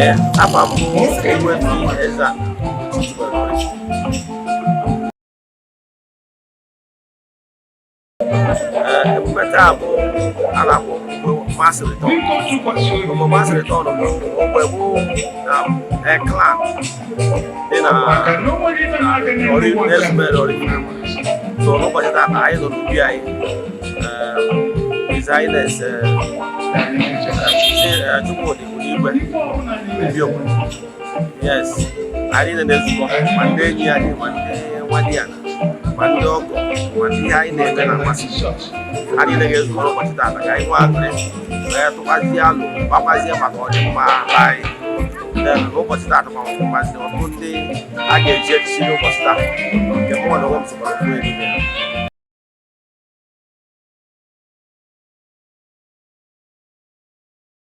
Ee, afa m bụ Ogbuefi Eze-Ana Chitubelu. Ee, emume taa bụ a na-akpọ ogbe mass return. Ogbe mass return bụ ogbe bụ na clan dị na Ezumere Oraifite. So n'ụbọchị taata anyị nọ n'ubi anyị. His Highness Chukwudi Igwe Obi Ogbe. Yes, anyị niile na-ezukọ, ma ndị enyi anyị, ma ndị nwadiana, ma ndị ọgọ, ma ndị ihe anyị na-eme na-amasị. Ha niile ga-ezukọ n'ụbọchị taata ka anyị nwee aṅụrị wee tụkwazie alụ, gbakwazie maka ọdịmma ala anyị. Then n'ụbọchị taata ma nwekwazi ọtụtụ ndị a ga-eji echichi n'ụbọchị taa, nke mụ na onwe m sokwara ofu n'ime ha.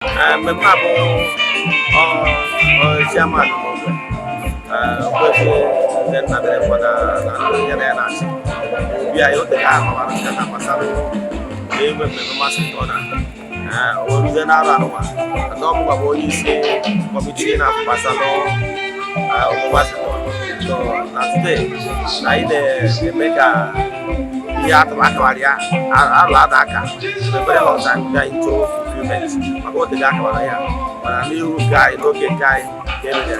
Ee, mmemme a bụ chairman n'ogbe, Ogbuefi Nze Nnabere na ndị ya na ya na-achị obi anyị oge ka ahụ mara nkata gbasara na-enwe mmemme mass return a. O ruzie n'arụ anụnwa ndị ọmụgwa bụ onye isi committee na-afụ gbasara ogbe mass return. So na today na anyị na-eme ka ihe atụrụ akawara ya alụ ada aka for a very long time bịa into fulfillment, maka oge akawara ya, mana n'ihu nke anyị, n'oge nke anyị ka emere ya.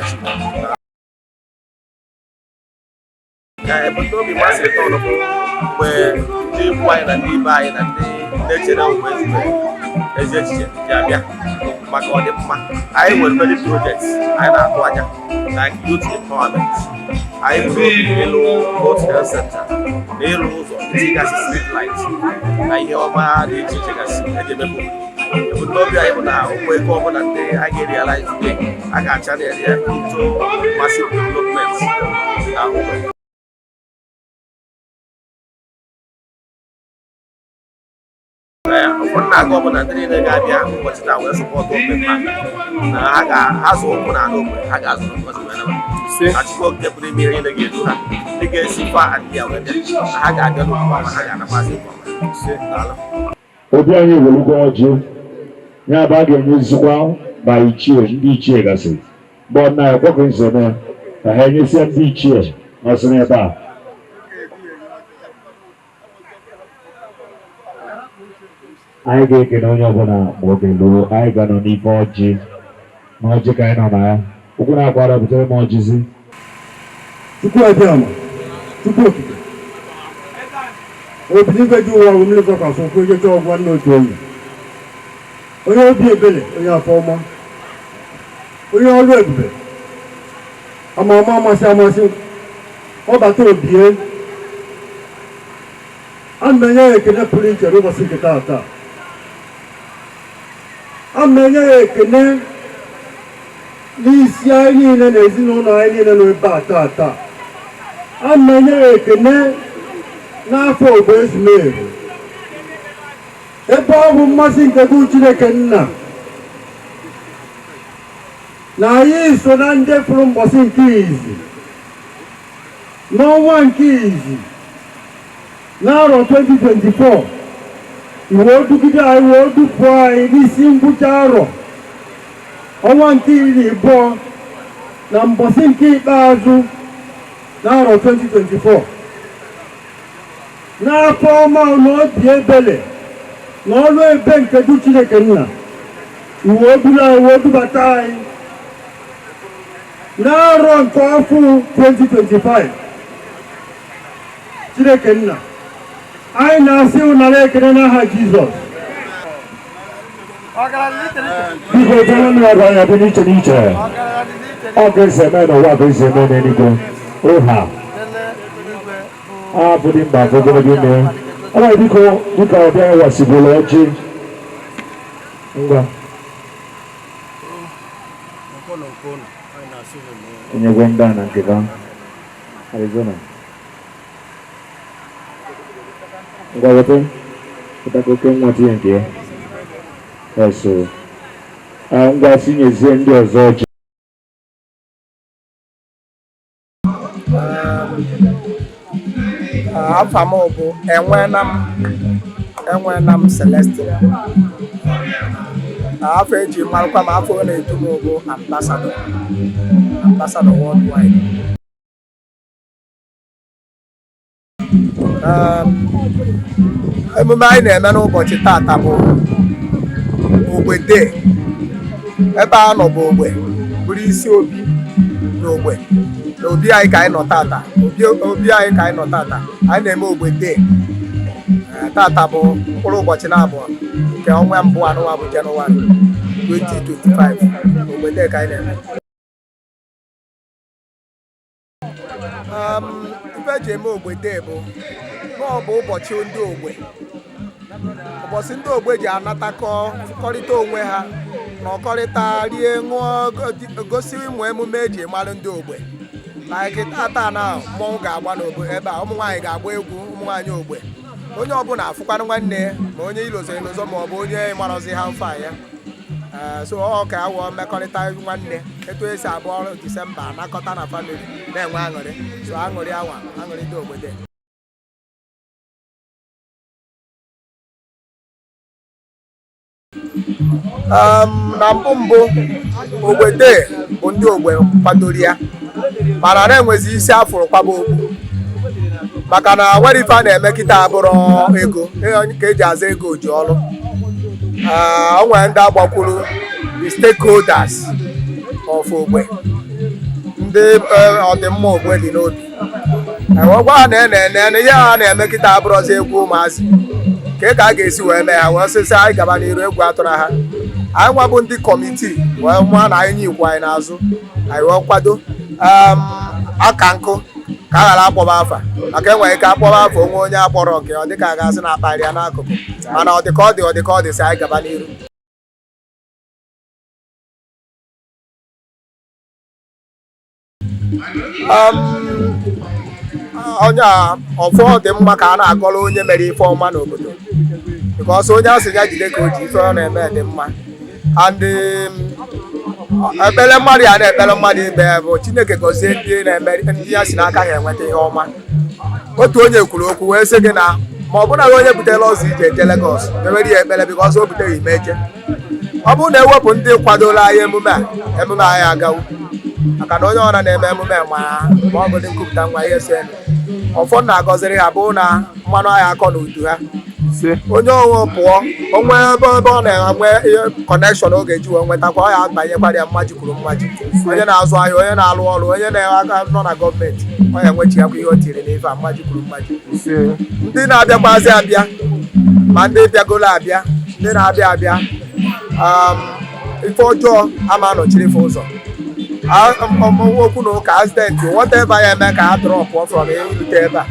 Chi ka ebumnobi mass return bụ mgbe ndị ikwu anyị na ndị ibe anyị na ndị na-echere ogbe ezigbo ezi echiche ji abịa maka ọdịmma anyị. Nwere many projects anyị na-atụ anya, like youth empowerment. Anyị buru obi ịlụ otu health center na ịlụ ụzọ, itigasị street light na ihe ọma dị iche iche gasị eji emepe obodo. Ebumnobi anyị bụ na ụmụ ego ọbụla ndị a ga-realize today, a ga-achannel ya into massive development na ogbe. Ee, ụfọdụ na-aga ọbụla ndị niile ga-abịa ụbọchị taa wee support mmemme a, na ha ga-azụ ụkwụ na ala ogbe, ha ga-azụ ngozi wee naba, na Chukwu Okike pụrụ ime ihe niile ga-edu ha. Ndị ga-esi far and near wee bịa, na ha ga-abịa n'okwu ọma, ha ga-anakwazị nke ọma. Daalụ. Obi anyị welugo ọjị ya bụ a ga-enyezikwa ma ichie, ndị ichie gasị mgbe ọ na-ekwe ka nsi eme ka ha enyesịa ndị ichie nọsị n'ebe a. Anyị ga-ekene onye ọbụla ma oge luo. Anyị ga-anọ n'ife ọjị na ọjị ka anyị nọ na ya. Ụkwụ na-akwara butere m ọjịzi. Chukwu Abịama, Chukwu Okike, obiligwe ji ụwa mmiri zọkwasị ụkwụ ejecha ọgwa nna otu onye, onye obi ebele, onye afọ ọma, onye ọrụ ebube, ama ama, amasị amasị, ọbata obie. Ana m enye ya ekene pụrụ iche n'ụbọchị nke taata. Ana m enye ya ekene n'isi anyị niile na ezinụlọ anyị niile nọ ebe a taata. Ana m enye ya ekene n'afọ ogbe Ezumezu, ebe ọ bụ mmasị nke bụ Chineke nna na anyị so na ndị fụrụ mbọsị nke izi n'ọnwa nke izi n'arọ 2024, iwe dugide anyị wee dupụ anyị n'isi ngwụcha arọ, ọnwa nke 12 na mbọsị nke ikpeazụ n'arọ 2024, n'afọ ọma na obi ebele na ọrụ ebe nke du Chineke nna, iwe duru anyị wee dubata anyị n'arọ nke ọfụ 2025. Chineke nna anyị na-asị ụnara ekele n'aha Jizọs. Biko, jere m ọgwa ya dị n'iche n'iche. Ọ ga-esi eme n'ụwa ka esi eme n'eluigwe. Ụha afọ dị mba afọ ogologo ime. Ọ nwere, biko, dịka ọbịa wasigoro ọjị, ngwa, enyegwe ndị a na nke ha. Arizona, ngwa, weta weta oke nwa tinye nke ya eso. Ngwa, sinyezie ndị ọzọ ọjị. Afa m bụ Enwenam Celestine. Afọ eji marakwa m, afọ ọ na-etu m bụ Ambassador, Ambassador worldwide. Emume anyị na-eme n'ụbọchị tata bụ Ogbe Day. Ebe a nọ bụ Ogbe, bụrụ isi obi na Ogbe, na obi anyị ka anyị nọ tata. Obi anyị ka anyị nọ tata. Anyị na-eme Ogbe Day. Tata bụ mkpụrụ ụbọchị na-abụọ nke ọnwa mbụ anụnwa bụ Jenụwarị 2025. Ogbe Day ka anyị na-eme. Ife eji eme Ogbe Day bụ na ọ bụ ụbọchị ndị ogbe, ụbọchị ndị ogbe ji anatakọ, kọrịta onwe ha, nọkọrịta, rie, ṅụọ, gosi ụmụ emume eji mara ndị ogbe. Like tata na mmọnwụ ga-agba n'ogbe ebe a, ụmụ nwaanyị ga-agba egwu, ụmụ nwaanyị ogbe, onye ọbụla afụkwanụ nwanne ya, ma onye ilozo elozo ma ọ bụ onye marọzi ha mfa ya. So ọ ka awọ mmekọrịta nwanne, etu esi abụ ọrụ Disemba anakọta na family na-enwe aṅụrị. So aṅụrị awa aṅụrị ndị obodo. Na mbụ mbụ, Ogbe Day bụ ndị ogbe kwadoro ya, mana na-enwezi isi afụrụ kwaba okpu, maka na nwere ife a na-eme kịta abụrụ ego ka eji aza ego ji ọrụ. O nwere ndị agbakwuru, the stakeholders of ogbe, ndị ọdịmma ogbe dị n'obi, gwa ha na ene ihe ha na-eme kịta abụrụzi egwu ụmụazị ka a ga-esi wee mee ha wee sịsị anyị gaba n'iru. Egwu atụrụ ha. Anyị nwa bụ ndị committee wee mụọ na anyị nye ikwu anyị n'azụ, anyị wee kwado aka nkụ ka a ghara akpọba afa, maka enwere ike akpọba afa onwe onye akpọrọ nke ọ dịka a ga-asị na akparị ya n'akụkụ, mana ọ dị ka ọ dị, ọ dị ka ọ dị, si anyị gaba n'iru. Onye a ọfọ dị mma ka a na-akọrọ onye mere ife ọma n'obodo, because onye a sị ya jide ka o ji ife ọ na-eme dị mma. And ekpere mmadụ ya na-ekpere mmadụ ibe ya bụ Chineke gọzie ndị na-eme, ndị ya si n'aka ha enweta ihe ọma. Otu onye kwuru okwu wee sị gị na ma ọ bụnaghị onye butere ọzọ ije eje Legọs, kpewere ya ekpere, because o buteghị ime eje. Ọ bụrụ na ewepụ ndị kwadola anyị emume a, emume anyị agawo, maka na onye ọra na-eme emume ma ma ọ bụ ndị nkupụta nwa ihe si elu ụfọdụ na-agọziri ha bụ na mmanụ agha akọ na udu ha. Onye ọnwụ pụọ onwe ebe ọ na-enwe ihe connection ọ ga-eji wee nwetakwa, ọ ya abanyekwara ya mmaji kwuru mmaji. Onye na-azụ ahịa, onye na-alụ ọrụ, onye na-aka nọ na gọọmenti, ọ ya enwechighakwa ihe o tiri n'ife a, mmaji kwuru mmaji. Ndị na-abịakwazi abịa, ma ndị bịagolo abịa, ndị na-abịa abịa, ife ọjọọ ama anọchiri ife ụzọ, okwu na ụka, accident, whatever ya eme ka ha drop from irute ebe a.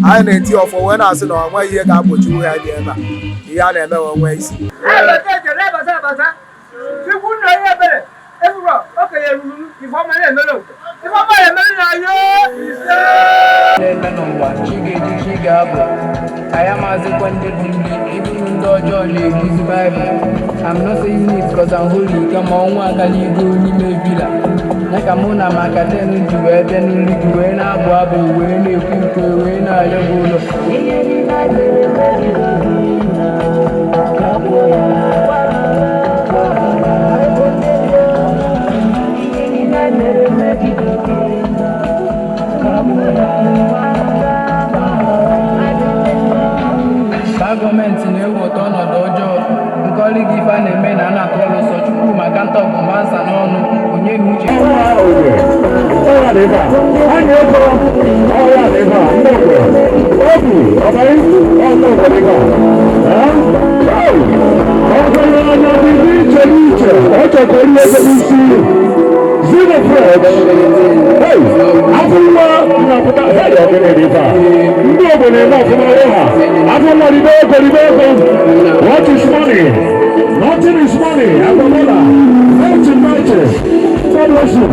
Anyị na-eti ọfọ wee na-asị na ọ nweghị ihe ga-agbochi ha dị ebe a, ihe a na-eme wee nwee isi. Chukwu nna ihe ebere ezuro okenye ruru ifeọma na-emere oke ifeọma na-emere na ya ise. Na-eme n'ụwa, chi ga-eji, chi ga-abụ, anyị amazikwa ndị bụ ndị iburu, ndị ọjọọ na-eguzi Baịbụl. I'm not saying it 'cause I'm holy, kama ọnwa akaligo n'ime villa ya ka mụ na maka ten ji wee bịa n'olu gị, wee na-abụ abụ, wee na-ekwu ukwe, wee na-ayọ gị ụlọ. Ihe niile mere megide gị na kagbuo ya. Ihe niile mere megide gị na kagbuo ya. Ka gọọmenti na-eweta ọnọdụ ọjọọ nkọli gị, ife a na-eme na a na-atụ ọlụsọ Chukwu maka ntọgụmansa n'ọnụ onye na uche. Ọya dị ebe a, anyị ego ọya dị ebe a, ndị ogbe obi ọbara ọnụ ogbe dị ebe a. Ọgaranya dị n'iche n'iche, ọ chọkwa ihe ego n'isi. Zero fresh. Hey, afọ nwa na-apụta, hey, ọgịnị dị ebe a? Ndị ogbe na-eme ọfụma ha. Afọ nwa ribe ego, ribe ego. What is money? Nothing is money. Agbamọla. Mighty, mighty. God bless you.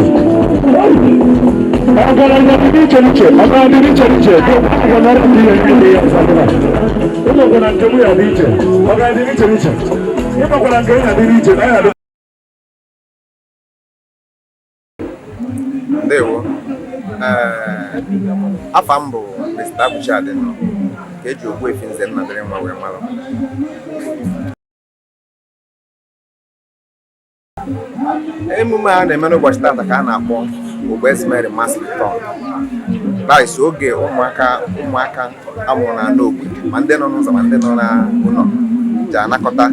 Hey. Ọgaranya dị n'iche n'iche, ọgaranya dị n'iche n'iche. Ọgaranya dị ihe ndị ya ụmụ ọgaranya nke mụ ya dị iche, ọgaranya dị n'iche n'iche. Ịmakwara nke ya dị n'iche na ya dị. Ndewo. Ee, afa m bụ Mr. Abuchi Adịnọ, ka eji Ogbuefi Nze Nnadịrị nwa wee mara. Emume a na-eme n'ụbọchị tata ka a na-akpọ Ogbe Ezumeri Mass Return. That is oge ụmụaka amụrụ na ala ogbe, ma ndị nọ n'ụzọ ma ndị nọ n'ụlọ, ji anakọta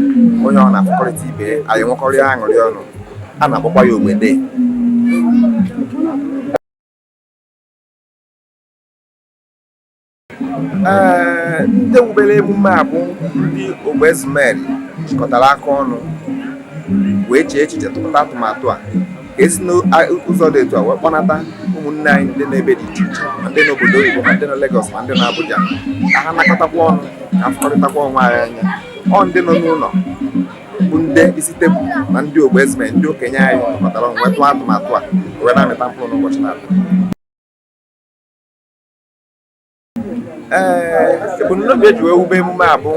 onye ọ na-afụkọrịta ibe ya, anyị nwekọrịa aṅụrị ọnụ. A na-akpọkwa ya Ogbe Day. Ee, ndị wubere emume a bụ ndị Ogbe Ezumeri jikọtara aka ọnụ wee chee echiche, tụpụta atụmatụ a ka esi n'ụzọ dị etu a wee kpọnata ụmụnne anyị ndị n'ebe dị iche iche, ma ndị n'obodo oyibo, ma ndị nọ Lagos, ma ndị nọ Abuja, ka ha nakọtakwa ọnụ, ka afụkọrịtakwa onwe anyị anya. Ọ ndị nọ n'ụlọ bụ ndị isi tebụl na ndị Ogbe Ezumeri, ndị okenye anyị, tụkọtara ọnụ wee tụọ atụmatụ a wee na-amịta mkpụrụ n'ụbọchị na-abịa. Ee, ebumnobi eji wee wube emume a bụ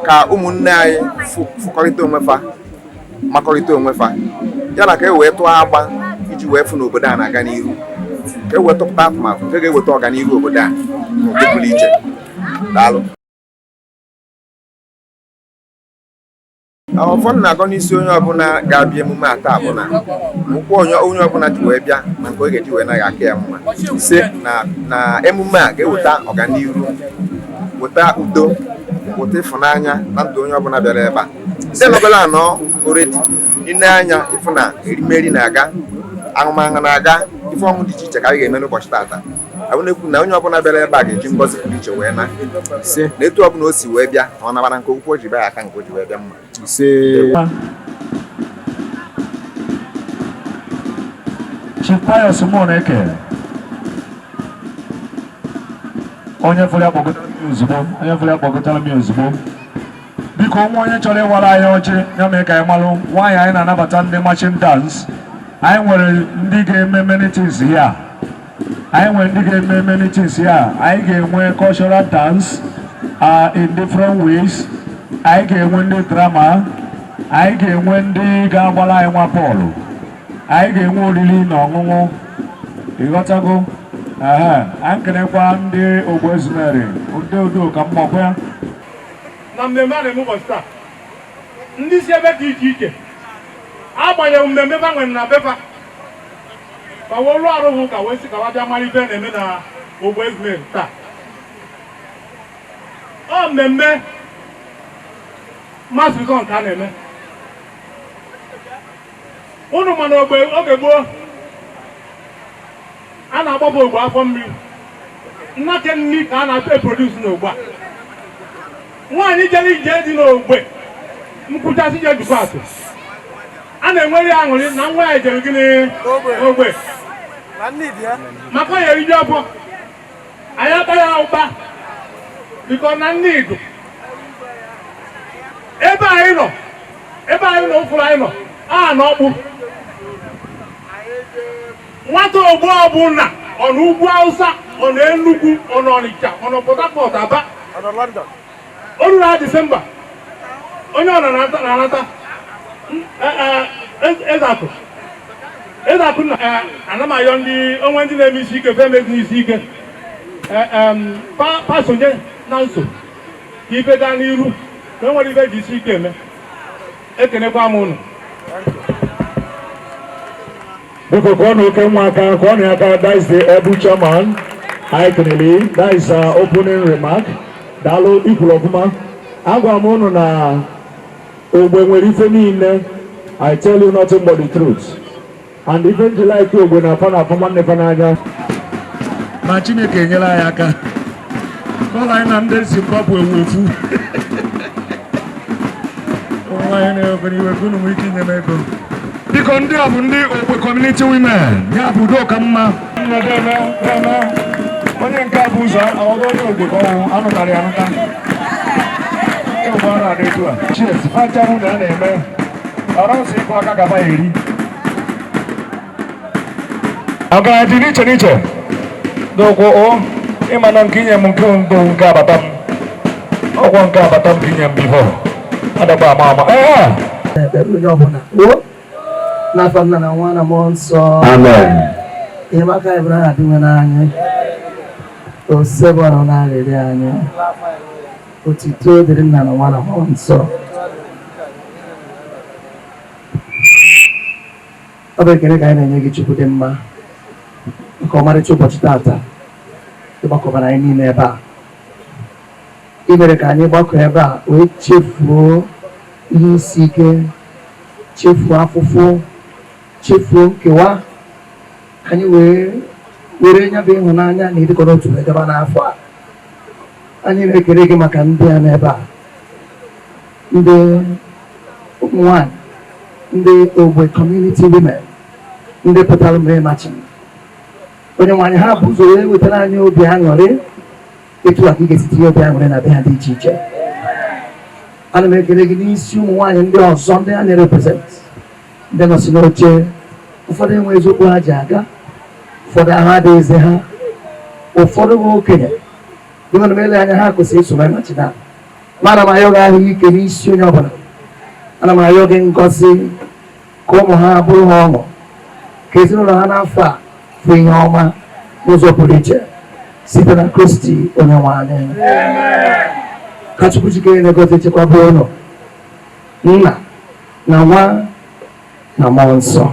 ka ụmụnne anyị fụkọrịta onwe fa, makọrịta onwe fa, ya na ka e wee tụọ agba iji wee fụ n'obodo a na-aga n'ihu, ka e wee tụpụta atụmatụ nke ga-eweta ọganihu obodo a n'ụdị pụrụ iche. Daalụ. Ụfọdụ na-agọ n'isi onye ọbụla ga-abịa emume a taa bụ na nkwụ onye ọbụla ji wee bịa na nke ọ ga-eji wee naghị aka ya mma si na emume a ga-eweta ọganihu, weta udo, weta ịfụnanya na ndụ onye ọbụla bịara ebe a. Ndị nọgoro anọ already ine anya ịfụ na erimeri na-aga, aṅụmaṅụ na-aga, ife ọṅụ dị iche iche ka anyị ga-eme n'ụbọchị tata. Abụ na-ekwu na onye ọbụla bịara ebe a ga-eji ngọzi pụrụ iche wee na si na etu ọbụla o si wee bịa na ọ nabara nke okwu o ji bịa aka nke o ji wee bịa mma. Ise. Chief Pius Muoneke, onye fụrụ ya kpọgotara m ya ozugbo, onye fụrụ ya kpọgotara m ya ozugbo. Biko, nwa onye chọrọ ịwara anyị ọjị ya mee ka anyị malụ. Nwaanyị, anyị na-anabata ndị marching dance. Anyị nwere ndị ga-eme many things here. Anyị nwere ndị ga-eme many things here. Anyị ga-enwe cultural dance in different ways. Anyị ga-enwe ndị drama. Anyị ga-enwe ndị ga-agbara anyị nwa bọọlụ. Anyị ga-enwe oriri na ọṅụṅụ. Ịghọtago? Ehe, anyị kenekwa ndị Ogbe Ezumeri, ndị udo ka mmakwa ya. Na mmemme a na-eme ụbọchị taa, ndị si ebe dị iche iche, agbanyeghị mmemme fa nwere na befa ka wee lụọ arụ hụ ka wee sị ka wa bịa mara ife na-eme na Ogbe Ezumeri taa. Ọ mmemme mass return ka a na-eme. Unu ma na ogbe oge gboo a na-agbapụ ogbe afọ mmiri nnake nni ka a na-e produce n'ogbe a. Nwaanyị jere ije dị n'ogbe nkwụchasị je jukwa atụ, a na-enwere ya aṅụrị na nwa ya jere gịnị ogbe, maka ya eriju afọ. Anyị akpa ya ụba biko na nne idu ebe anyị nọ, ebe anyị nọ, ụfụrụ anyị nọ a n'ọkpụ nwata ogbo ọbụla, ọ na ugwu Hausa, ọ na Enugu, ọ na Ọnịcha, ọ na Port Harcourt, Aba, o ruru na Disemba, onye ọ na-anata Ezeakụ, Ezeakụ na ana m ayọ ndị onwe ndị na-eme isi ike fe emezi isi ike pa sonye na nso ka ife gaa n'iru na o nwere ife ji isi ike eme. Ekenekwa m unu. Biko, kụọ na oke nwa aka, kụọ na aka. That is the Ebu chairman. Anyị kelele. That is opening remark. Daalụ, ikwuru ọfụma. Agwa m unu na ogbe nwere ife niile. I tell you nothing but the truth. And ife nji like ogbe na afa na afọ nwanne fa n'anya. Ma Chineke enyere anyị aka. Kọla anyị na ndị Zimbabwe wu ofu. Onwe anyị na-ewekwana iwe ka unu nwee ike inye m ego. Biko, ndị a bụ ndị ogbe community women, ya bụ udo ka mma. Onye nke a bụ ụzọ ọgọ onye ogbe ka ọnwụ anụtara ya anụta. Ogbe a na-adị etu a. Cheers, fachanwụ na a na-eme. Ọrụ nsọ ịkụ aka gaba eri. Ọgaranya dị n'iche n'iche. N'okwu o, ịma na nke inye m nke mbụ, nke abata m. Ọgwọ nke abata m ka inye m before. Adakwa ama ama. Ee! Ekpere onye ọbụla o n'afọ Nna na Nwa na Mmụọ Nsọ. Amen. Enyemaka anyị bụrụ aha dị nwe n'anyị osebọrọ na arịrịọ anyị. Otito dịrị Nna na Nwa na Mmụọ Nsọ. Ọ bụ ekele ka anyị na-enye gị, Chukwu dị mma, maka ọmarịcha ụbọchị tata ịgbakọbara anyị niile ebe a. Ị mere ka anyị gbakọ ebe a wee chefuo ihe isi ike, chefuo afụfụ, chefuo nkewa, ka anyị wee were nya bụ ịhụnanya na ịdịkọ n'otu wee gaba n'afọ a. Anyị na-ekele gị maka ndị a n'ebe a, ndị ụmụ nwanyị, ndị Ogbe community women, ndị pụtara mee marching. Onye nwaanyị ha bụ ụzọ wee wetara anyị obi aṅụrị. Etu a ka ị ga-esi tinye obi aṅụrị na be ha dị iche iche. Ana m ekele gị n'isi ụmụ nwaanyị ndị ọzọ, ndị a na-represent, ndị nọsi n'oche. Ụfọdụ enwe eziokwu ha ji aga, ụfọdụ ahụ adịghịzi ha, ụfọdụ bụ okenye. Dịgana m ele anya, ha kwesịrị iso mee marching a. Ma ana m ayọ gị ahụ ike n'isi onye ọbụla. Ana m ayọ gị ngọzi ka ụmụ ha bụrụ ha ọṅụ, ka ezinụlọ ha n'afọ a fụ ihe ọma n'ụzọ pụrụ iche, site na Kristi onye nwe anyị. Ka Chukwu jikere na-egozi, chekwaba ụlọ, Nna na Nwa na Mmụọ Nsọ.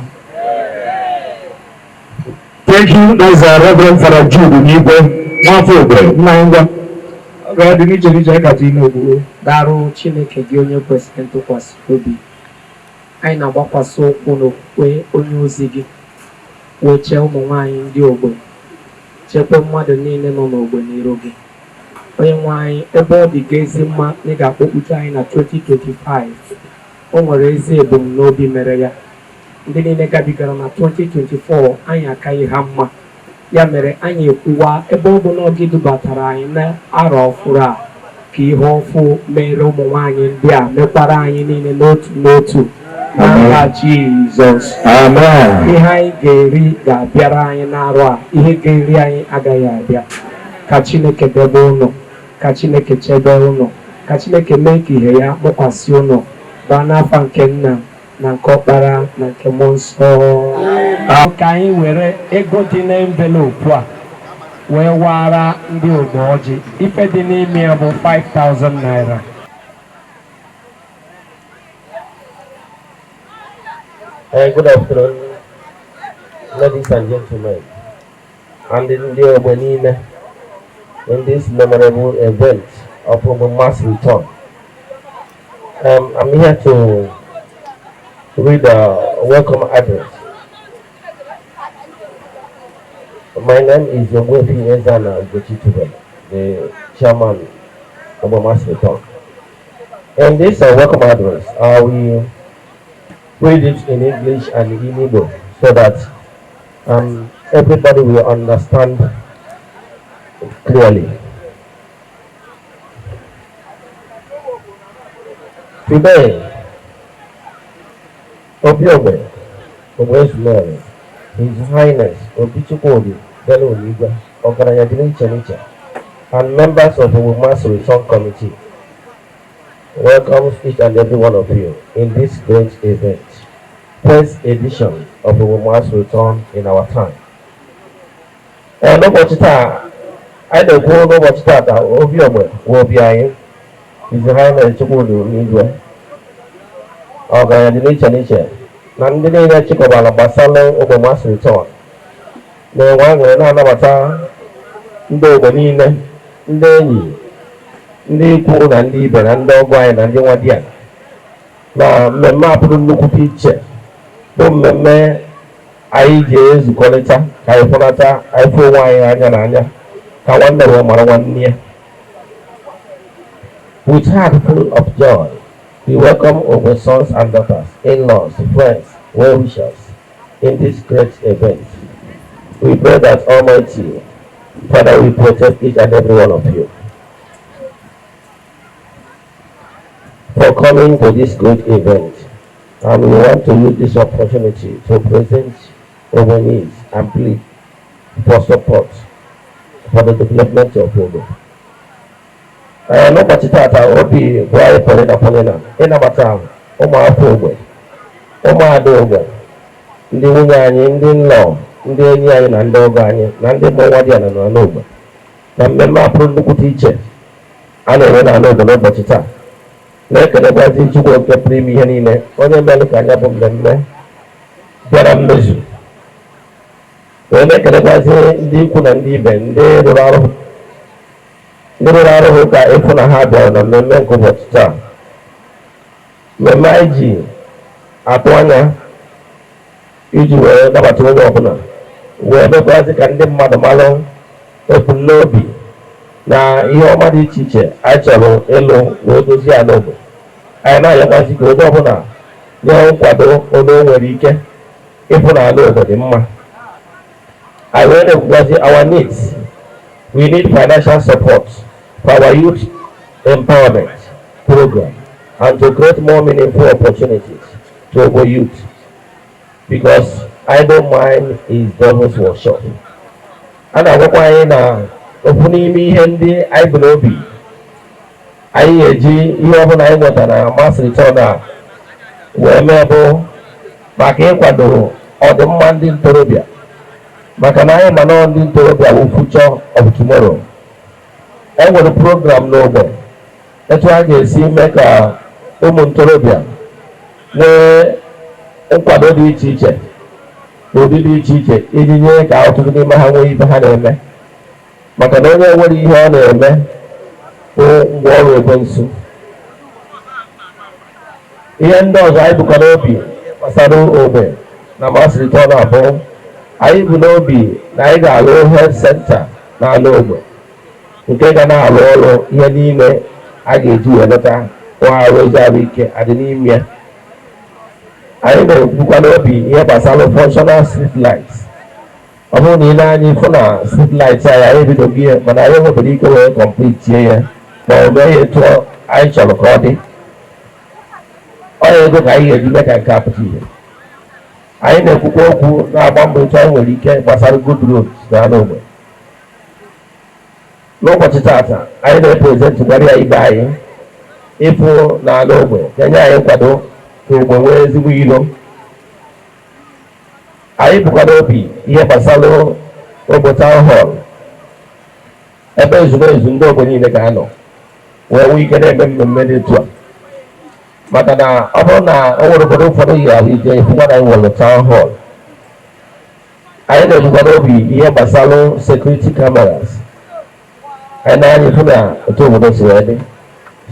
Thank you. That's Reverend Father Jude N'Igwe, Nwafọ Ogbe, nna anyị, ngwa. Ọ ga-adị n'iche n'iche kacha ime ogbugbo. Darụ Chineke gị onye kwesịrị ntụkwasị obi, anyị na-agbakwasị ụkwụ n'okwukwe onye ozi gị wee chee ụmụ nwanyị ndị Ogbe, chekwa mmadụ niile nọ n'ogbe n'iru gị, onye nwe anyị. Ebe ọ dị gị ezi mma na ị ga-akpọkpute anyị na 2025, o nwere ezi ebumnobi mere ya. Ndị niile gabigara na 2024, anyị akaghị ha mma. Ya mere anyị ekwuwa, ebe ọ bụ na ọ gị dubatara anyị na arọ ọfụrụ a, ka ihe ọfụ mere ụmụ nwanyị ndị a, mekwara anyị niile n'otu n'otu, n'aha Jizọs. Amen. Ihe anyị ga-eri ga-abịara anyị n'arọ a, ihe ga-eri anyị agaghị abịa. Ka Chineke debe ụnụ, ka Chineke chebe ụnụ, ka Chineke mee ka ihe ya mụkwasị ụnụ. Baa n'afa nke Nna na nke Ọkpara na nke Mmụọ Nsọ. Ka anyị were ego dị n'envelope a wee wara ndị ogbe ọjị. Ife dị n'ime ya bụ 5000 naira. Good afternoon, ladies and gentlemen, and ndị ogbe niile in this memorable event of Ogbe Mass Return. I'm here to read a welcome address. My name is Ogbuefi Ezana Ugochi Tubel, the chairman of Ogbe Mass Return. In this welcome address, I will read it in English and in Igbo so that everybody will understand clearly. Today, Obiogbe, Ogbe, His Highness Obichukwudi Bello Onigwe, Ọgaranya dị n'iche n'iche, and members of the Mass Return Committee welcomes each and every one of you in this great event, first edition of the Mass Return in our time. Ee, n'ụbọchị taa, anyị na-ekwu n'ụbọchị taa ka obi ogbe wee obi anyị, His Highness Chukwudi Onigwe, ọgaranya dị n'iche n'iche, na ndị niile chịkọbara gbasara Ogbe Mass Return na-enwe aṅụrị na-anabata ndị ogbe niile, ndị enyi, ndị ikwu na ndị ibe na ndị ọgọ anyị na ndị nwa di ya na mmemme a pụrụ nnukwu iche, bụ mmemme anyị ji ezukọrịta ka anyị fụnata, anyị fụ onwe anyị anya na anya, ka nwanne wee mara nwanne ya. With heart full of joy, we welcome our sons and daughters, in-laws, friends, well-wishers in this great event. We pray that Almighty Father will protect each and every one of you for coming to this great event. And we want to use this opportunity to present our needs and plead for support for the development of Ogbe. Ee, n'ụbọchị tata, obi bụ anyị pụrụ ịnapụnye na ịnabata ụmụafọ ogbe, ụmụada ogbe, ndị nwunye anyị, ndị nlọ, ndị enyi anyị na ndị ọgọ anyị na ndị mmụọ nwa dị ala nọ n'ogbe na mmemme a pụrụ nnukwute iche a na-enwe n'ala ogbe n'ụbọchị taa. Na-ekelekwazi Chukwu nke pụrụ ime ihe niile, onye mere ka anya bụ mmemme Bịara mmezu wee na-ekelekwazi ndị ikwu na ndị ibe, ndị rụrụ arụ hụ ka ịfụ na ha bịara na mmemme nke ụbọchị taa. Mmemme anyị ji atụ anya iji wee nabata onye ọbụla, wee mekwazi ka ndị mmadụ malụ ebumnobi na ihe ọma dị iche iche anyị chọrọ ịlụ wee dozie ala obodo anyị. Na-ayọkwazi ka onye ọbụla nye nkwado onye o nwere ike ịfụ na ala obodo dị mma. Anyị wee na-ekwukwazi our needs. We need financial support for our youth empowerment program and to create more meaningful opportunities to our youth, because idle mind is devil's workshop. A na-agwakwa anyị na ofu n'ime ihe ndị anyị bụ n'obi anyị ga-eji ihe ọbụla anyị nwetara na mass return a wee mee bụ maka ịkwado ọdịmma ndị ntorobịa, maka na anyị ma na ndị ntorobịa bụ future of tomorrow. E nwere program n'ogbe etu a ga-esi mee ka ụmụ ntorobịa nwee nkwado dị iche iche n'ụdị dị iche iche, iji nye ka ọtụtụ n'ime ha nwee ibe ha na-eme, maka na onye nwere ihe ọ na-eme bụ ngwa ọrụ ekwensu. Ihe ndị ọzọ anyị bụkwa n'obi gbasara ogbe na mass return abụọ, anyị bụ n'obi na anyị ga-alụ health center n'ala ogbe nke ga na-arụ ọrụ ihe niile a ga-eji wee leta nwa arụ ezi arụ ike adị n'ime ya. Anyị na-ekwukwa n'obi ihe gbasara functional street lights. Ọ bụrụ na ile anyị fụ na street lights anyị, anyị ebidogo ihe, mana anyị nwebere ike wee complete ya ma ọ mee ya etu anyị chọrọ ka ọ dị. Ọ ya ego ka anyị ga-eji mee ka nke a pụta ihe. Anyị na-ekwukwa okwu, na-agba mbọ etu anyị nwere ike gbasara good roads n'ala ogbe. N'ụbọchị tata, anyị na-epresent gwara ya ibe anyị ịfụ n'ala ogbe ga-enye anyị nkwado ka ogbe nwee ezigbo ilo. Anyị bụkwa n'obi ihe gbasara ogbe town hall, ebe ezumezu ndị ogbe niile ga-anọ wee nwee ike na-eme mmemme dị etu a, maka na ọ bụrụ na o nwere obodo ụfọdụ yi ahụ ije ịfụkwa na anyị nwere town hall. Anyị na-ebukwa n'obi ihe gbasara security cameras. Anyị na-anya ịfụ na otu obodo si wee dị,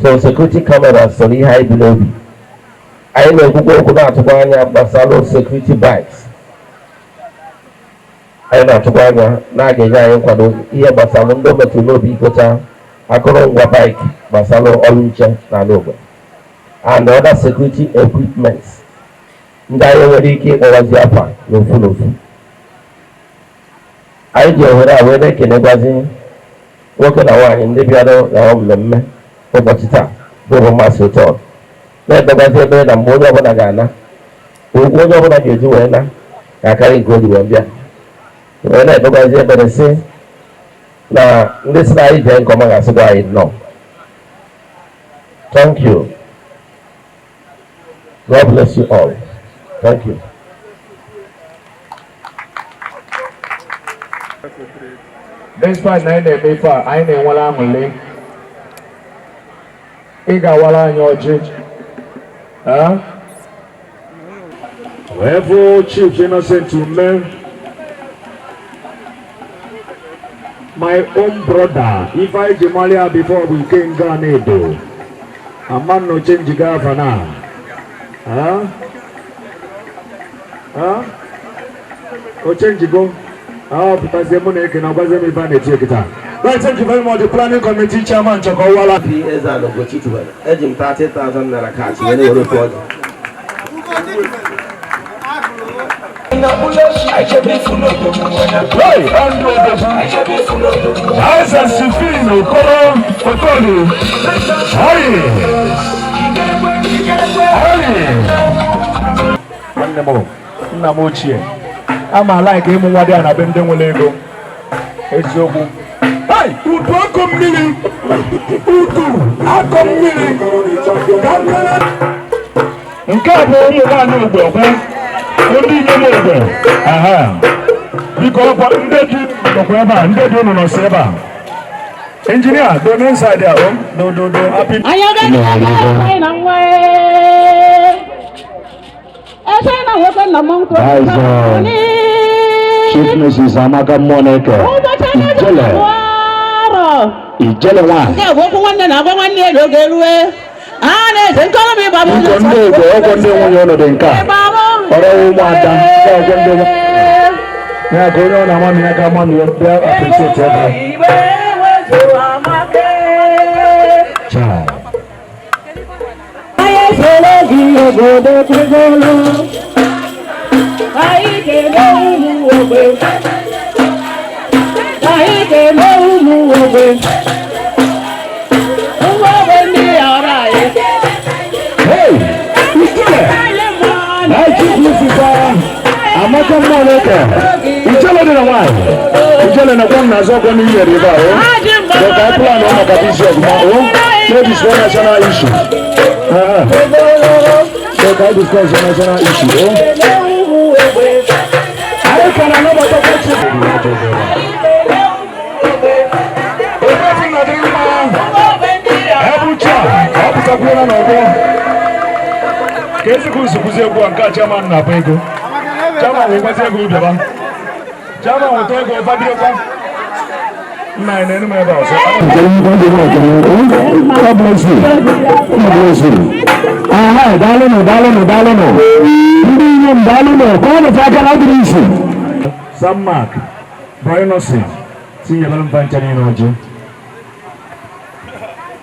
so security cameras so n'ihe anyị bi n'obi. Anyị na-ekwukwa okwu, na-atụkwa anya gbasara security bikes. Anyị na-atụkwa anya na a ga-enye anyị nkwado ihe gbasara ndị o metụrụ n'obi igocha akụrụngwa bike gbasara ọrụ nche n'ala ogbe and other security equipments ndị anyị nwere ike ịkpọwazi afa n'ofu n'ofu. Anyị ji ohere a wee na-ekenekwazi nwoke na nwaanyị ndị bịara na mmemme ụbọchị taa bụ mass return, na-ekpekwazi ekpere na mgbe onye ọbụla ga-ana, ụgwọ onye ọbụla ga-eji wee na ga-akarị nke o ji wee bịa. Wee na-ekpekwazi ekpere sị na ndị sị na anyị jee nke ọma ga-asịkwa anyị nnọọ. Thank you. God bless you all. Thank you. Despite na anyị na-eme ife a, anyị na-enwere aṅụrị. Ị ga-awara anyị ọjị. Ah? Wee fụ Chief Innocent Ume, my own brother. Ife anyị ji mara ya before bụ Ikenga na-edo ama nnọchi njiga afa na. Ah? Ah? O chenjigo. Ah, pụtazie mụ na eke na gwazie m ife a na-eti ekita. Right, thank you very much. The planning committee chairman Chokowala. P. Eze Ugochi tubelu, eji m 30,000 naira cash wee na-ewere otu ọjị. Hey, Andrew Isaac Sifin Okoro Okoli. Hey. Hey. Nwanne m, nna m ochie, ama like ịmụ nwa dị a na be ndị nwere ego. Eziokwu. Hey, udu akọ mmiri. Udu akọ mmiri. Ka m lere. Nke a bụ ụmụ nwaanyị ogbe ọkwa ndị inyom ogbe. Aha. Biko, ọkwa ndị dị nọkwa ebe a, ndị dị unu nọsi ebe a. Engineer, do inside there, oh. Do do do. Happy. Anyị agaghị na nwa. That is Chief Mrs. Amaka Moneke. Ijele. Ijele nwanyị. Nkọ ndị Igbo, ọgwọ ndị nwunye ụnụ dị nke a. Ọrọ ụmụada, ọgwọ ndị nwunye. Ya ka onye ọ na-ama ya ka ama ya bịa appreciate ebe. Chai. Hey, Ijele. Hey, Chief Mrs. Amaka Moneke. Ijele dị na nwanyị. Ijele na kwa nna azụ ọgwọ n'ihe ebe a o. Dọka plan ọ maka bishop ma o. No this one national issue. So can I discuss the national issue? Oh? I can another question. Chairman na ego. Chairman will pass ego bịaba. Chairman will talk over bịakwa. Nna anyị na-enu m ebe ọzọ. God bless you. God bless you. Aha, daalụnụ, daalụnụ, daalụnụ. Ndị inyom daalụnụ, kọọnụ aka na ọdịrị isi. Sam Mark, Brian si nyere mfa ncha niile ọjị.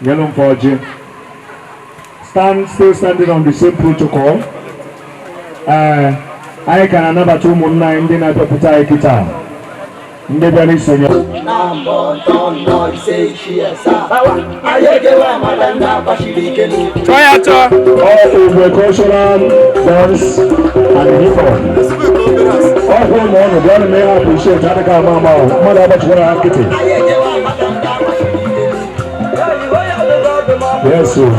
Nyere mfa ọjị. Still standing on the same protocol. Anyị ka na-anabata ụmụnna anyị ndị na-abịapụta anyị kịta. Ndị bịara isonye. All Ogbe cultural dance and hip hop. Ọkwụ ụmụ ọnụ bịa na mee appreciate adịghị ama ama ahụ. Mmadụ agbachikwara ha nkịtị. Yes, sir.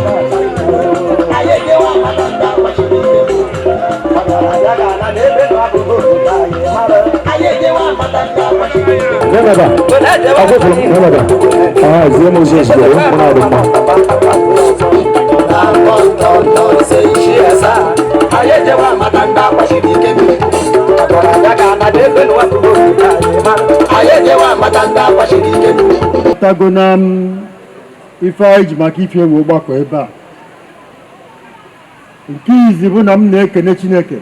Never. Never. Ah, Moses go. Tago na ife anyị ji maka ife ewu ọgbakọ ebe a. Nke izi bụ na m na-ekene Chineke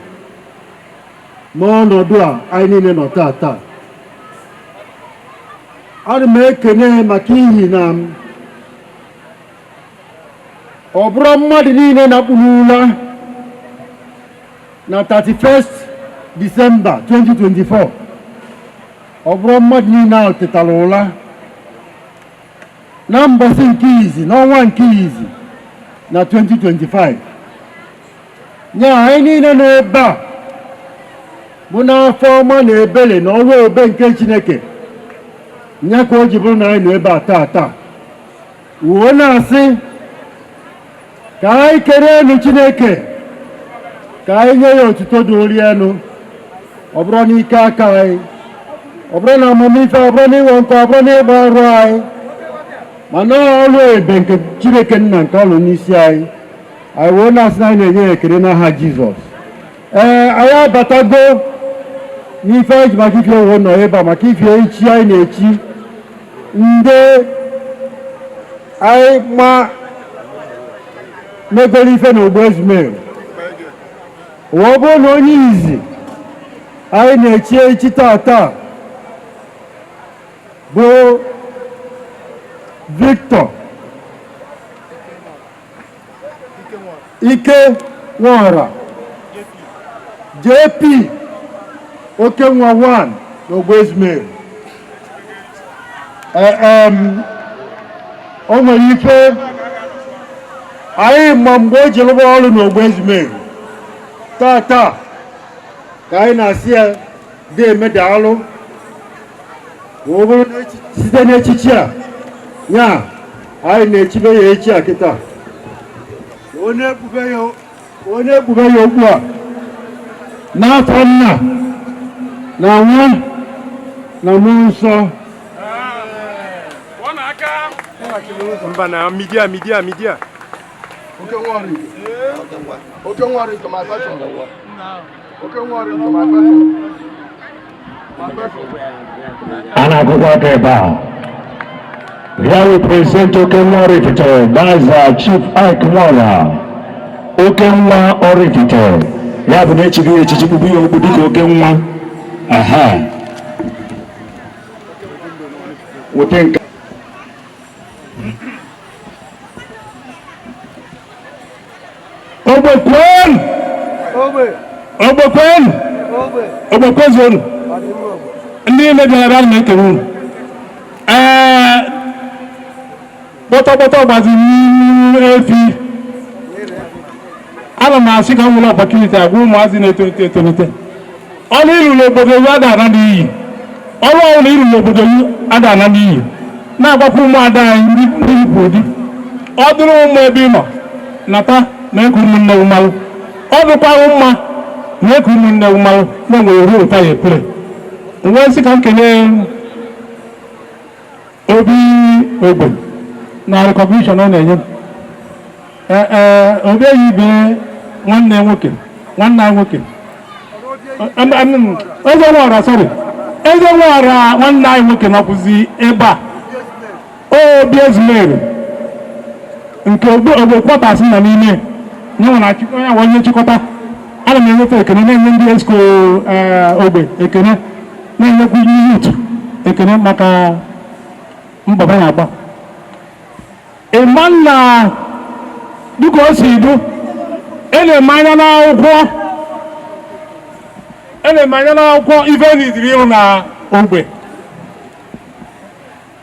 n'ọnọdụ a anyị niile nọ taa taa. Ana m ekene maka ihi na ọ bụrụ mmadụ niile na-akpụrụ ụla na 31st December 2024, ọ bụrụ mmadụ niile ahụ tetara ụla na mbọsị nke izi n'ọnwa nke izi na 2025. Nya anyị niile nọ ebe a bụ n'afọ ọma na ebere na ọrụ ebe nke Chineke nya ka o ji bụrụ na anyị nọ ebe a taa taa. Wuo na-asị ka anyị kere elu Chineke, ka anyị nye ya otuto dị ori elu. Ọ bụrụ n'ike aka anyị, ọ bụrụ na amamife, ọ bụrụ na ịnwe nkọ, ọ bụrụ na ịgba ọrụ anyị, mana ọrụ ebe nke Chineke nna nke ọrụ n'isi anyị. Anyị wee na-asị na anyị na-enye ya ekele n'aha Jizọs. Ee, anyị abatago n'ife anyị ji maka ife ewu nọ ebe a maka ife echi anyị na-echi ndị anyị ma megoro ife na ogbo ezumeru. Ọ bụrụ na onye izi anyị na-echi echi taa taa bụ Victor Ike Nwora, JP Okenwa 1 n'ogbo ezumeru. O nwere ife anyị ma mgbe o ji rụba ọrụ n'ogbo ezumeru taa taa ka anyị na-asị ya dị eme daalụ. Ọ bụrụ site n'echichi a ya anyị na-echibe ya echi a kịta. Onye ekpube ya okpu a n'afọ nna na nwa na mmụọ nsọ. Mba na media media media. Oke nwari. Oke nwari to my fashion. A na-agụkwa aka ebe a. Here we present Okenwa Oraifite, that's Chief Ike Nwora. Okenwa Oraifite. Ya bụ na echighị ya echichi kpukpu ya okpu dịka Okenwa. Aha. Wete nke. Ogbe kwenu! Ogbe kwenu! Ogbe kwezuonu! Ndị niile bịara ebe a na-ekele unu. Ee, kpọtọkpọtọ gbaziri n'ihu efi. Ana m asị ka m nwere opportunity agwa ụmụazị na-etolite etolite. Ọrụ ịrụ n'obodo ya ada ana n'iyi. Ọrụ ọbụla ịrụ n'obodo ya ada ana n'iyi. Na-agwakwa ụmụada anyị ndị ndị bụ di. Ọ dịrị ụmụ ebe ị nọ nata na eke ụmụnne gị mmalụ. Ọ dịkwaghị mma na eke ụmụnne gị mmalụ na nwere ruo ụta ya epere. Wee sị ka m kelee obi ogbe na recognition ọ na-enye m. Ee, obi eyi ibe nwanne nwoke, nwanne anyị nwoke, Eze Nwora, sorry, Eze Nwora, nwanne anyị nwoke nọkwụzi ebe a. Obi Ezumeru nke ogbe kwọtasị nọ n'ime nye nwere onye nwe onye nchịkọta. Ana m enyefe ekene, na-enye ndị exco ogbe ekene, na-enyekwa ndị youth ekene maka mbọ ha na-agba. Ịma na dịka o si du, na-eme anya n'akwụkwọ, na-eme anya n'akwụkwọ ife n'idiri ịrụ na ogbe.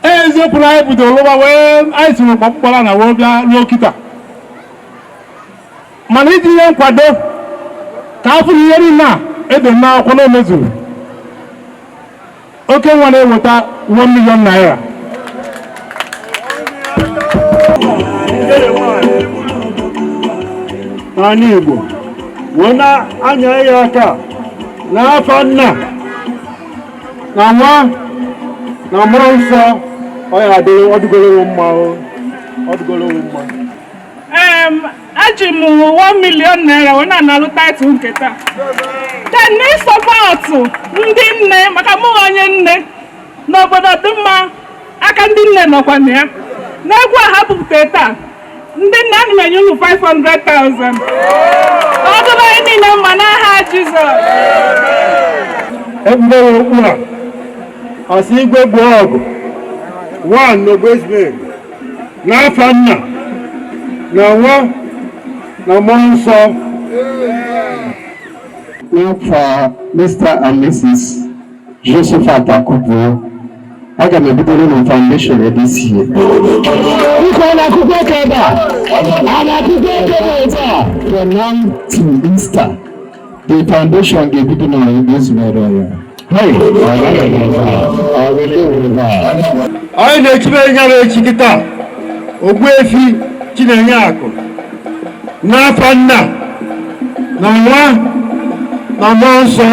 Eziokwu na anyị bidoro lụwa wee anyị si n'ụkpọkpọra na wee bịa ruo kịta, mana iji nye nkwado ka afọ na ihe niile a edere n'akwụkwọ na o mezuru, oke nwa na-eweta 1 million naira. N'ala Igbo wee na-anya ya aka n'afọ nna na nwa na mmụọ nsọ. Ọ ya adịrị, ọ dịgoro mma o, ọ dịgoro mma. Eji m 1 million naira wee na-analụ title nke taa. Then n'ịsupport ndị nne, maka mụ onye nne n'obodo dị mma, aka ndị nne nọkwa na ya. N'egwu a ha bupụtara taa, ndị nne, ana m enye unu 500,000. Ọ dịrị anyị niile mma n'aha Jizọs. Ebube okpu a asị igwe gbuo ọgụ one n'ogbe Ezumezu n'afọ nna na nwa na mmụọ nsọ. N'afọ Mr. and Mrs. Josephat Akubuo, aga m ebidoro na foundation this year. Biko, ọ na-akụkọ aka ebe a? A na-akụkọ aka ebe a? From now till Easter, the foundation ga-ebido na Ezumezu ya. Hey, Anyị na-echibe nyara echi kịta Ogbuefi Chinenye Akụ n'afọ nna na nwa na mmụọ nsọ.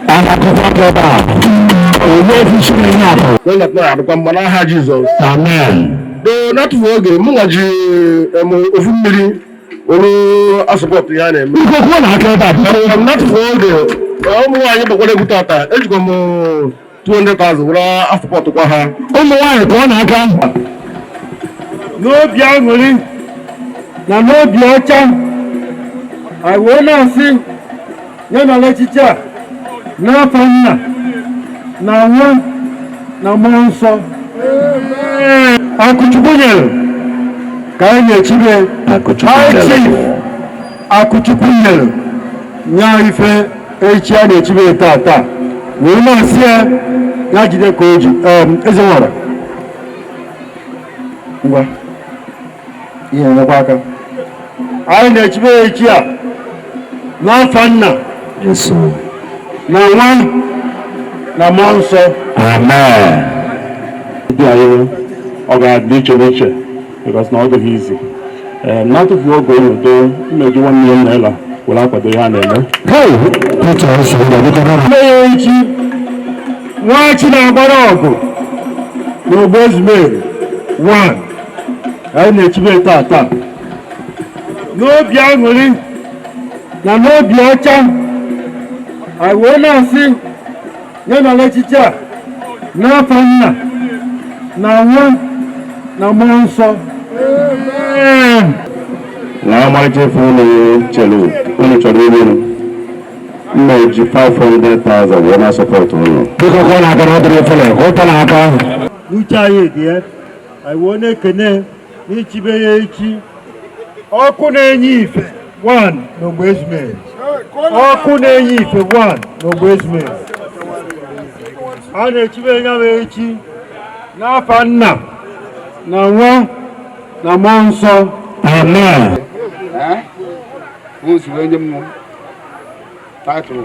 A na-akụkọ aka ebe a? Ogbuefi Chinenye Akụ. Adịkwa mma n'aha Jizọs. Amen. Do n'atụfu oge, mụ nwa ji em ofu mmiri were asupport ihe a na-eme. Biko, kwuo na aka ebe a. N'atụfu oge, ụmụ nwaanyị gbakwara egwu tata, ejikwa m 200,000 were asupportkwa ha. Ụmụ nwaanyị, kụọ n'aka. N'obi aṅụrị na n'obi ọcha, anyị wee na-asị ya na echiche a n'afọ nna na nwa na mmụọ nsọ. Akụchukwu nyere ka anyị na-echibe High Chief Akụchukwu nyere nye ife echi a na-echibe taa taa, wee na-asị ya ya jide ka o ji. Eze nwara ngwa ihe enyekwa aka, anyị na-echibe ya echi a n'afọ nna Jesu. na nwa na mmụọ nsọ. Amen. Ndị anyị ọ ga-adị iche n'iche because na ọ dịghị izi. Ee, n'atụfu oge unu, do mmeji 1 million naira were akwado ihe a na-eme. Hey, Peter nsọ ngwa, biko na. Nne ya echi nwachi na-agbara ọgụ n'ogbo Ezumezu one, anyị na-echibe taa taa n'obi aṅụrị. Na n'obi ọcha, anyị wee na-asị ya nara echichi a n'afọ nna na nwa na mmụọ nsọ. Na ọmarịcha ife unu chere unu chọrọ ime unu mma eji 500,000 wee na-asọpọtụ unu. Biko kụọ n'aka na ọ dịrị efere, kụọ n'aka. Uche anyị dị ya, anyị wee na-ekene n'ichibe ya echi ọkụ na-enye ife 1 n'ogbe Ezumezu, ọkụ na-enye ife 1 n'ogbe Ezumezu. A na-echibe ya bụ echi n'afa nna na nwa na mmụọ nsọ. Amen. Unu si wee nye m title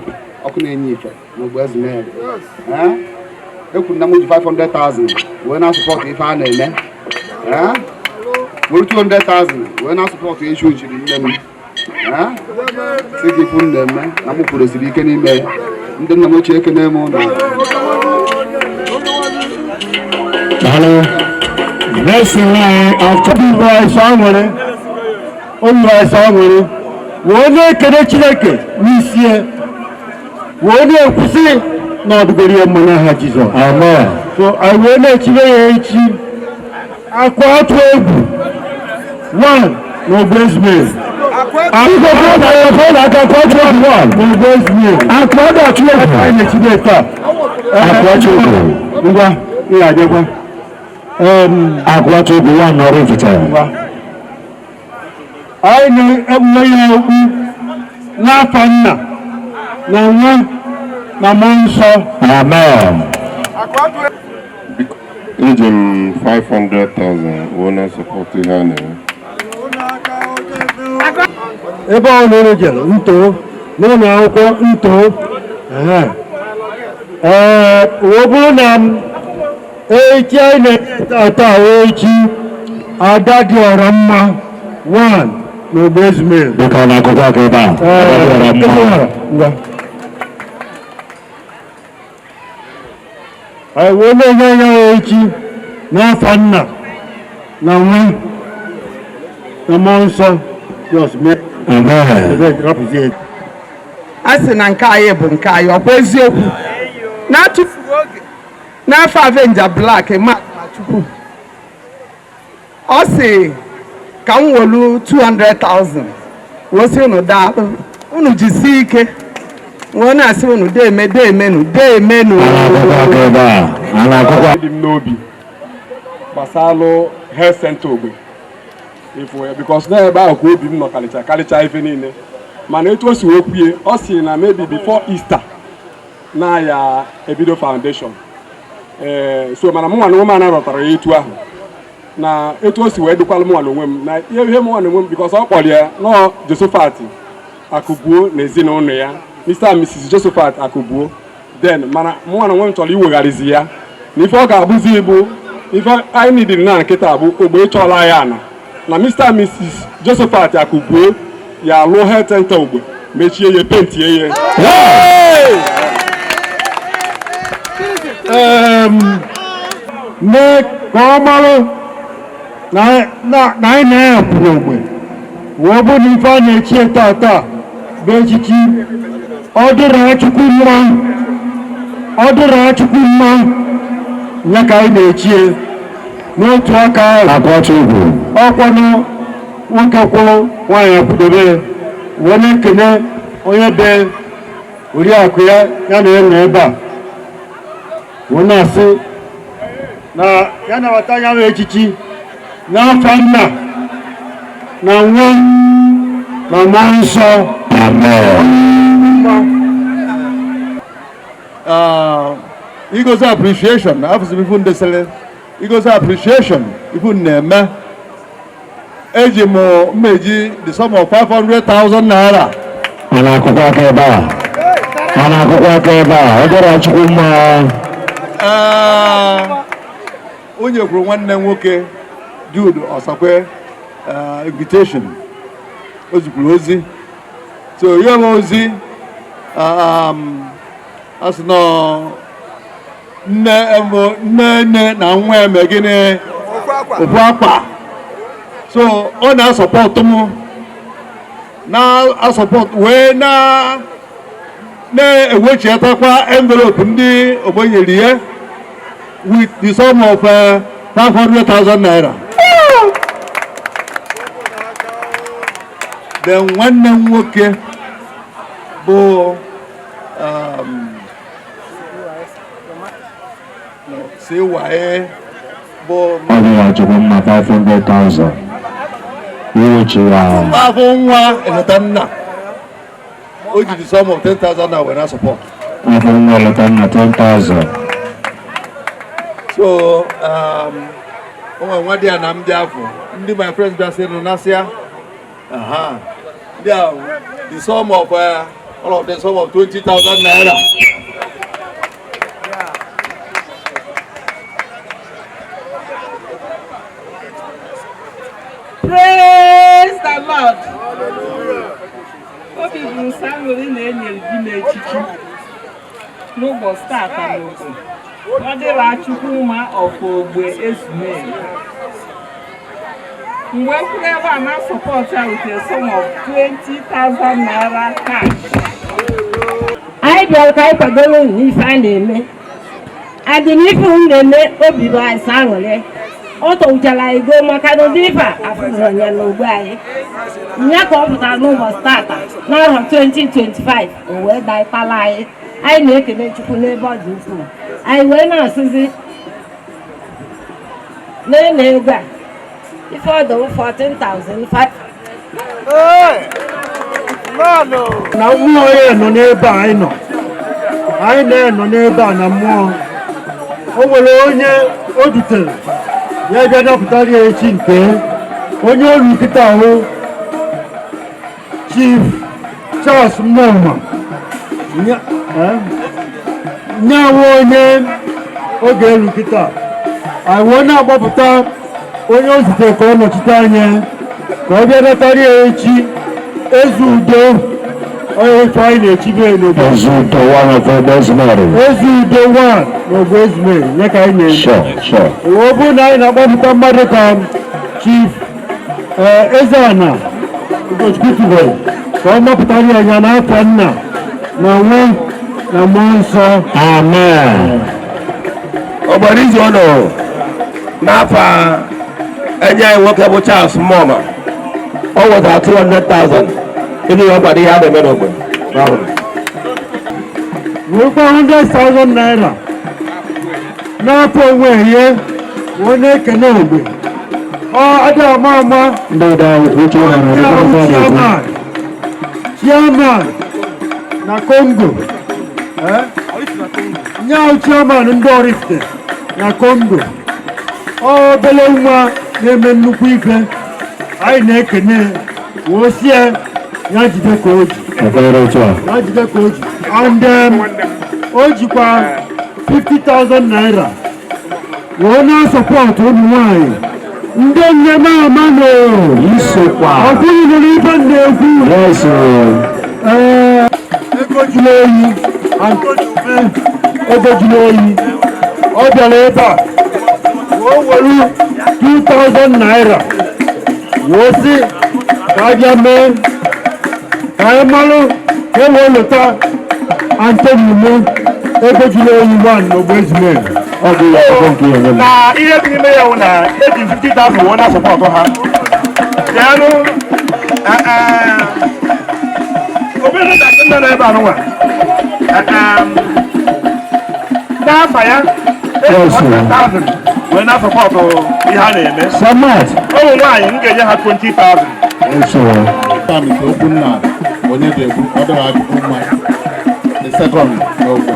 ọkụ na-enye ife n'ogbe Ezumezu. Ekwuru na m ji 500,000 wee na-asọpọtụ ife a na-eme, were 200,000 wee na-asọpọtụ echi ochiri nne m si gị ifu na-eme na m kwurụsiri ike n'ime ya. Ndị nna m ochie, ekene m ụnụ. Daalụ. Next in line after Obi ịsọ aṅụrị, obi ịsọ aṅụrị, wee na-ekele Chineke n'isi ya, wee na-ekwusị na ọdụgoro ya mma n'aha Jizọs. Amen. So anyị wee na-echibe ya echi akwa atụ egwu 1 n'ogbe Ezumezu. Biko kụọ n'aka, kụọ n'aka, kụọ atụ egwu 1. N'ogbe Ezumezu. Akụ ọ ga-atụ egwu. Anyị na-echibe taa. Akụ atụ egwu. Ngwa, ị ga-abịakwa. Akụ atụ egwu 1 n'ọrụ Ifite. Anyị na-emume ya okwu n'afọ nna na nwa na mmụọ nsọ. Amen. Eji m 500,000 wee na-asọpọtụ ihe a na-eme. Ebe ọ na jere nto n'ụlọ akwụkwọ nto, ee, ọ bụrụ na m echi anyị na-ete taa echi ada dị ọra mma 1 n'ogbe Ezumezu. Biko ọ na-akụkọ aka ebe a. Ee, Ọ dị ọra mma. Ngwa. Anyị wee na-enye ya echi n'afọ nna na nwa na mmụọ nsọ. Just mee. Amen. Rapụzie. A sị na nke anyị bụ nke anyị, ọkwa eziokwu na-atụfughị oge n'afọ Avenger Black Mark Chukwu, ọ sị ka m wolu 200,000 wee sị unu daalụ, unu jisie ike, wee na-asị unu deeme, deemenu, deemenu. A na-akụkọ aka ebe a. A na-akụkọ. Dị m n'obi gbasalụ health center ogbe ịfụ ya, because na ebe ahụ ka obi m nọ karịcha karịcha ife niile. Mana etu o si wee kwuye, ọ sị na maybe before Easter na ya ebido foundation. Ee, so mana mụnwa na onwe m anarọtara ya etu ahụ na etu o si wee dịkwalụ mụnwa na onwe m na ihe mụnwa na onwe m, because ọ kpọrọ ya nọọ Josephat Akụbuo na ezinụlọ ya, Mr and Mrs Josephat Akụbuo. Then mana mụnwa na onwe m chọrọ iwegharizi ya na ife ọ ga-abụzi bụ ife anyị nidiri na nkịta bụ ogbe ịchọla ya ana na Mr and Mrs Josephat Akụbuo ya alụọ health center ogbe, mechie ya, pentie ya. Mee ka ọ marụ na anyị na-ekwu n'ogbe wee bụ na ife a na-echi taa taa bụ echichi ọ dịrị Chukwu mma, ọ dịrị Chukwu mma ya ka anyị na-echie n'otu aka ahụ. Akụ atụ egwu. Ọkwanụ nwoke kwụrụ nwaanyị akwụdobe, wee na-ekene onye be oriakụ ya, ya na ya nọ ebe a, wee na-asị na ya nabata ya bụ echichi n'afọ nna na nwa na mmụọ nsọ. Amen. Igosi appreciation afụsị m ifu ndesịrị igosi appreciation ifu na-eme, eji m mmeji the sum of 500,000 naira. A na-akụkọ aka ebe a. A na-akụkọ aka ebe a. Ọ dịrị Chukwu mma. Ee, onye kwuru nwanne m nwoke Jude Osakwe invitation o zikwuru ozi, so ihe m ozi a sị nọ nne nne nne na nwa eme gịnị ofu akpa, so ọ na-asọpọtụ m. Na-asupport wee na na-ewechiatakwa envelope ndị ogbe nyere ya with the sum of 500,000 naira. Then nwanne m nwoke bụ CYA bụ Ọ dịghị Chukwu mma 500,000. Iwechi ya. Afọ nwa eleta nna o ji the sum of 10,000 naira wee na support. Afọ nwa eleta nna 10,000. So o nwere nwa dị ya na ndị afọ ndị my friends bịa sị nụ nasịa aha ndị a the sum of all of them sum of 20,000 naira. Praise the Lord. Obi bụ nsọ aṅụrị na enyere di m echichi n'ụbọchị tata n'Ogbe. Ọ dịla Chukwu mma ọkwa Ogbe Ezumeri. Mgbe kwuru ebe a na support ya with a sum of 20,000 naira cash. Anyị bịara ka anyị kwadoro unu n'ife a na-eme. Adị n'ife unu na-eme, obi bụ anyị sọ aṅụrị. Ọ tọwuchara anyị goo maka na ụdị ife a afụzụrụ ya n'ogbe anyị. Nya ka ọ pụtara n'ụbọchị tata n'arọ 2025, o wee daịtala anyị. Anyị na-ekele Chukwu n'ebe ọ dị ukwuu. Anyị wee na-asịzi na ego a ife ọdụ 14,500. Na mmụọ ya nọ n'ebe a anyị nọ, anyị na-enọ n'ebe a na mmụọ o nwere onye o dutere ya bịa dọpụtara ya echi nke onye ọrụ nkịta ahụ, Chief Charles Mmụọma nyawo onye oge elu nkịta. Anyị wee na-agbapụta onye o zutere ka ọ nọchite anya ka ọ bịa dọtara ya echi, eze udo, onye ife anyị na-echibe n'obodo. Eze udo one of Ogbe Ezumeri. Eze udo one n'Ogbe Ezumeri nye ka anyị na-eme. Sure. Ọ bụrụ na anyị na-akpọpụta mmadụ ka Chief Ezeana Ugochukwu tubelu ka ọ mapụtara ya anya n'afọ nna na nwa na mmụọ nsọ. Amen. Ọgbara izu ọ nọ n'afọ a, enyi anyị nwoke bụ Charles Mmụọma, o wetara 200,000 iji wee kwado ihe a na-eme n'ogbe. Nwekwa 100,000 naira n'afọ onwe ya wee na-ekene ogbe ọ adị ama ama. Ndị ụda uche ụlọ na ndị na-ekwu. Chairman na Congo, nyawu chairman ndị Oraifite na Congo, ọ obele nwa na-eme nnukwu ife. Anyị na-ekene wee sie ya jide ka o ji. Ekpere otu a. Ya jide ka o ji. And o jikwa 50,000 naira wee na-asupport ụmụ nwanyị ndị nne m ama nọ. Isokwa. Ọ bụghị nụrụ ife m na-ekwu? Yes. Ee, ego jụrụ oyi, Antonio Ume, ego jụrụ oyi, ọ bịara ebe a wee were 2000 naira wee sị ka a bịa mee ka anyị malụ ka e wee lụta Antonio Ume, ego jụrụ oyi one n'Ogbe Ezumeri. Ọ bụ ya akwụkwọ nke ya nye m. Na ihe dị n'ime ya wụ na eji 50,000 wee na-asupport ha. Bịanụ, obere ntakịrị nọ n'ebe a nụnwa n'afa ya eji 100,000 wee na-asupport ihe a na-eme. Samat. Ụmụ nwaanyị m ga-enye ha 20,000. Yes. Mr. Okwunna onye ga-egbu ọ dọrọ akụkọ mma the second n'ogbe.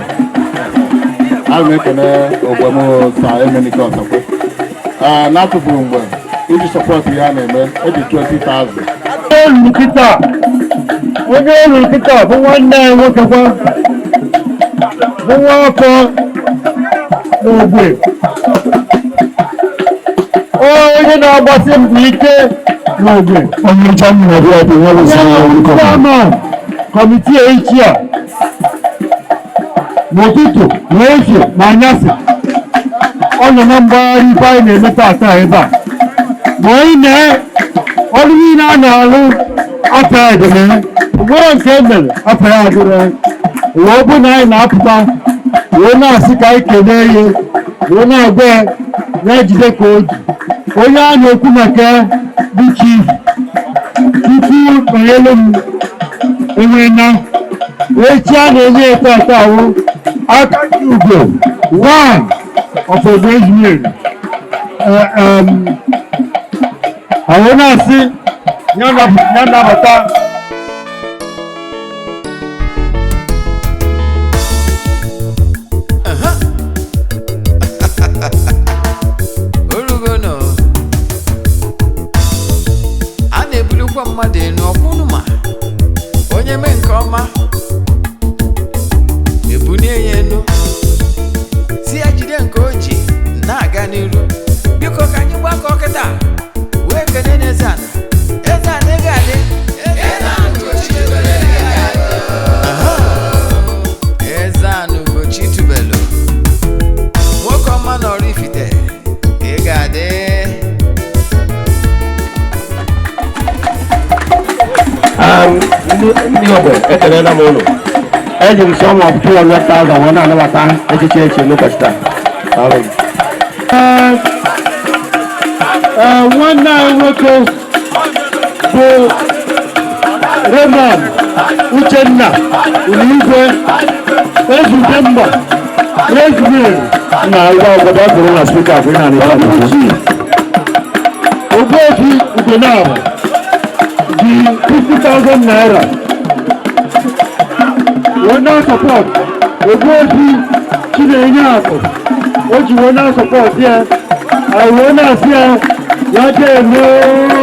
Ana m ekene ogbe m Sir Emenike Ọsakwe na-atụfughị mgbe iji support ihe a na-eme, eji 20,000. Olu nkịta, onye olu nkịta bụ nwanne anyị nwoke kwa, bụ nwa afọ n'ogbe, onye na-agbasi mbọ ike n'ogbe. Onye ncha m na bịa bụ nwa bụ sị ya orúkọ. Chairman committee echi a n'ụtụtụ na efie na anyasị ọ nọ na mgbagharị ife anyị na-eme tata ebe a, ma anyị na ọrụ niile a na-alụ. Afọ ya dị na nwere nke e mere afọ ya adịrị wee bụ na anyị na-apụta wee na-asị ka anyị kelee ya, wee na-agwa ya na-ejide ka o ji. Onye a na-ekwu maka ya bụ Chief Chukwu banyere m enwe na echi a na-enye ya tata ahụ aka ji ugo one of Ogbe. Àwọn na-asị ya nabata. Orugo nọ a na-ebulikwa mmadụ elu ọkwụnụ, ma onye mee nke ọma ebunie ya elu, si ya jide nke o ji na-aga n'iru. Biko, ka anyị gbakọ kịta wee kene n'eze ana, eze ana ego adị. Aha. Eze ana Ugochi tubelu, nwoke ọma nọrọ ifite, ị ga-adị. Ndị ogbe, ekelela m ụlọ. Eji m sum of 200,000 wee na-anabata echichi echi n'ụbọchị taa. Daalụ. Ee, nwanne anyị nwoke bụ Raymond Uchenna Uligwe Ezudemba Rosemary. Na ngwa obodo ọ bụrụ na speaker bụ ị na-anụ ife a na-ekwu. Ogbuefi Ugonaba ji 50,000 naira wee na-support Ogbuefi Chinenye Akụ. O ji wee na-support ya, anyị wee na-asị ya ya jee eme.